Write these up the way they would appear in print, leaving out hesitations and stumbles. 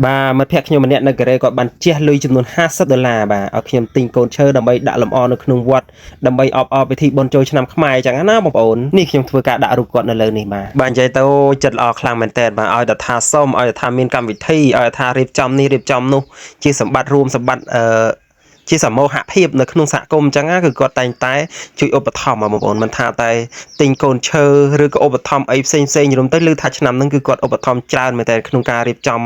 បាទមិត្តភក្តិខ្ញុំម្នាក់នៅកូរ៉េគាត់បានជះលុយចំនួន50ដុល្លារបាទឲ្យខ្ញុំទិញកូនឈើដើម្បីដាក់លម្អនៅក្នុងវត្តដើម្បីអបអរពិធីបុណ្យចូលឆ្នាំខ្មែរអញ្ចឹងណាបងប្អូននេះខ្ញុំធ្វើការដាក់រូបគាត់នៅលើនេះបាទបាទនិយាយទៅចិត្តល្អខ្លាំងមែនតើបាទឲ្យតែថាសុំឲ្យតែថាមានកម្មវិធីឲ្យតែថារៀបចំនេះរៀបចំនោះជាសម្បត្តិរួមសម្បត្តិអឺ ជាសមូហភាពនៅក្នុងសហគមន៍អញ្ចឹងណាគឺគាត់តែងតែជួយឧបត្ថម្ភបងប្អូនមិនថាតែទិញកូនឈើឬក៏ឧបត្ថម្ភអីផ្សេងផ្សេងរួមទៅឮថាឆ្នាំហ្នឹងគឺគាត់ឧបត្ថម្ភច្រើនមែនតើក្នុងការរៀបចំ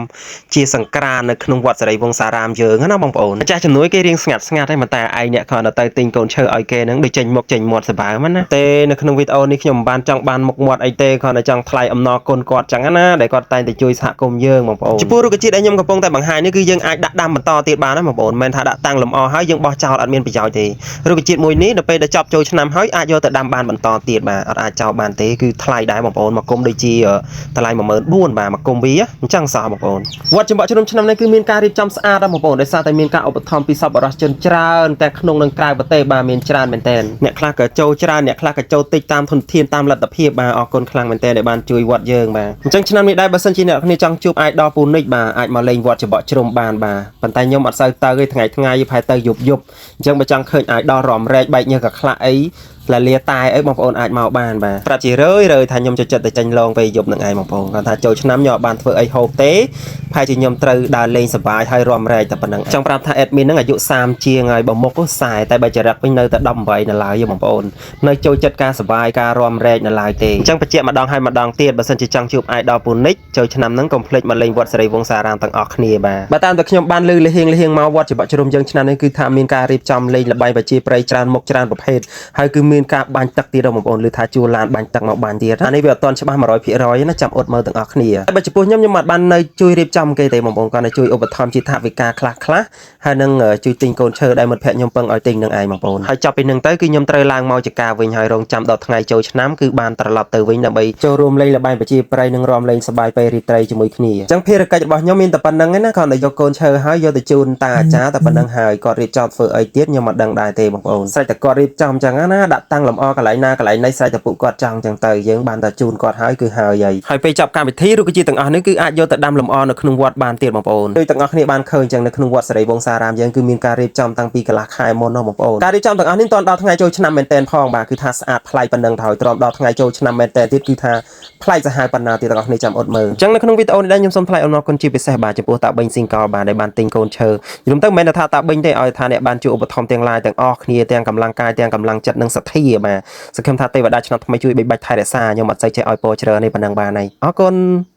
ជាសង្ក្រាននៅក្នុងវត្តសិរីវង្សារាមយើងណាបងប្អូនម្ចាស់ជំនួយគេរៀងស្ងាត់ស្ងាត់ហើយមិនតែឯងអ្នកគ្រាន់តែទៅទិញកូនឈើឲ្យគេហ្នឹងដូចចេញមុខចេញមាត់សបើមណាទេនៅក្នុងវីដេអូនេះខ្ញុំមិនបានចង់បានមុខមាត់អីទេគ្រាន់តែចង់ថ្លែងអំណរគុណគាត់ចឹងណាដែលគាត់តែងតែជួយសហគមន៍យើងបងប្អូនចំពោះរុក្ខជាតិដែលខ្ញុំកំពុងតែបង្ហាញនេះគឺយើងអាចដាក់ដាំបន្តទៀតបានណាបងប្អូនមិនមែនថាដាក់តាំងលម្អហើយយើងបោះចោលអត់មានប្រយោជន៍ទេរុក្ខជាតិមួយនេះដល់ពេលដែលចប់ចូលឆ្នាំហើយអាចយកទៅដាំបានបន្តទៀតបាទអត់អាចចោលបានទេគឺថ្លៃដែរបងប្អូនមកគុំដូចជាតម្លៃ14000បាទមកគុំវាអញ្ចឹងសោះបងប្អូនវត្តចំបក់ជ្រុំឆ្នាំនេះគឺមានការរៀបចំស្អាតណាស់បងប្អូនដោយសារតែមានការឧបត្ថម្ភពីសប្បុរសជនច្រើនតែក្នុងនិងក្រៅប្រទេសបាទមានច្រើនមែនទែនអ្នកខ្លះក៏ចូលច្រើនអ្នកខ្លះក៏ចូលតិចតាមធនធានតាមលទ្ធភាពបាទអរគុណខ្លាំងមែនទែនដែលបានជួយវត្តយើងបាទអញ្ចឹងឆ្នាំនេះដែរបើសិនជាអ្នកគ្នាចង់ជួប idol ពូនិចបាទអាចមកលេងវត្តចំបក់ជ្រុំបានបាទប៉ុន្តែខ្ញុំអត់សូវទៅទេថ្ងៃថ្ងៃប្រហែលទៅយប់យប់អញ្ចឹងបើចង់ឃើញ idol រំរែកបែកញើសកខ្លះអីលាលាតែអីបងប្អូនអាចមកបានបាទប្រាប់ជារឿយរឿយថាខ្ញុំចូលចិត្តតែចាញ់ឡងពេលយប់នឹងឯងបងប្អូនគាត់ថាចូលឆ្នាំខ្ញុំអត់បានធ្វើអីហូបទេប្រហែលជាខ្ញុំត្រូវដើរលេងសប្បាយហើយរំរែកតែប៉ុណ្្នឹងចង់ប្រាប់ថា admin ហ្នឹងអាយុ30ជាងហើយបើមុខក៏40តែបើចរិតវិញនៅតែ18នៅឡើយបងប្អូននៅចូលចិត្តការសប្បាយការរំរែកនៅឡើយទេអញ្ចឹងបញ្ជាក់ម្ដងហើយម្ដងទៀតបើសិនជាចង់ជួប idol ពូនិចចូលឆ្នាំហ្នឹងកុំភ្លេចមកលេងវត្តសិរីវង្សារាមទាំងអស់គ្នាបាទបើតាមតែខ្ញុំបានឮលហៀងលហៀងមកវត្តច្បាក់ជ្រុំយើងឆ្នាំនេះគឺថាមានការរៀបចំលេងល្បែងប្រជាប្រិយច្រើនមុខច្រើនប្រភេទហើយគឺមានការបាញ់ទឹកទៀតបងប្អូនឮថាជួលឡានបាញ់ទឹកមកបាញ់ទៀតអានេះវាអត់ទាន់ច្បាស់100%ណាចាំអត់មើលទាំងអស់គ្នាហើយបើចំពោះខ្ញុំខ្ញុំអត់បាននៅជួយរៀបចំគេទេបងប្អូនគាត់នៅជួយឧបត្ថម្ភជាថវិកាខ្លះខ្លះហើយនឹងជួយទិញកូនឈើដែលមិត្តភក្តិខ្ញុំពឹងឲ្យទិញនឹងឯងបងប្អូនហើយចប់ពីនឹងទៅគឺខ្ញុំត្រូវឡើងមកចការវិញហើយរងចាំដល់ថ្ងៃចូលឆ្នាំគឺបានត្រឡប់ទៅវិញដើម្បីចូលរួមលេងល្បែងប្រជាប្រិយនិងរាំលេងសប្បាយពេលរាត្រីជាមួយគ្នាអញ្ចឹងភារកិច្ចរបស់ខ្ញុំមានតែប៉ុណ្្នឹងឯណាគ្រាន់តែយកកូនឈើហើយយកទៅជូនតាអាចារ្យតែប៉ុណ្្នឹងហើយគាត់រៀបចំធ្វើអីទៀតខ្ញុំមិនដឹងដែរទេបងប្អូនស្រេចតែគាត់រៀបចំអញ្ចឹងណាដាក់តាំងលម្អកន្លែងណាកន្លែងណីស្រេចតែពួកគាត់ចង់អញ្ចឹងទៅយើងបានតែជូនគាត់ហើយគឺហើយហើយហើយពេលចប់កម្មវិធីរុក្ខជាតិទាំងអស់នេះគឺអាចយកទៅដាំលម្អនៅក្នុងវត្តបានទៀតបងប្អូនដូចទាំងអស់គ្នាបានឃើញអញ្ចឹងនៅក្នុងវត្តសិរីវង្សារាមយើងគឺមានការរៀបចំតាំងពីកន្លះខែមុននោះបងប្អូនការរៀបចំទាំងអស់នេះមិនទាន់ដល់ថ្ងៃចូលឆ្នាំមែនតែនផងបាទគឺថាស្អាតប្លែកប៉ុណ្ណឹងទៅហើយទ្រាំដល់ថ្ងៃចូលឆ្នាំមែនតែនទៀតគឺថាប្លែកសាហាវប៉ុណ្ណាទៀតទាំងអស់គ្នាចាំអត់មើលអញ្ចឹងនៅក្នុងវីដេអូនេះដែរខ្ញុំសូមថ្លែងអំណរគុណជាពិសេសបាទចំពោះតាបេងស៊ីងកោបាទដែលបានទិញកូនឈើយល់ទៅមិនមែនថាតាបេងទេឲ្យថាអ្នកបានជួយឧបត្ថម្ភទាំងឡាយទាំងអស់គ្នាទាំងកម្លាំងកាយទាំងកម្លាំងចិត្តនិងសទ្ធាបាទសង្ឃឹមថាទេវតាឆ្នាំថ្មីជួយបីបាច់ថែរក្សាខ្ញុំអត់សូវចេះឲ្យពរច្រើនទេប៉ុណ្ណឹងបានហើយអរគុណ។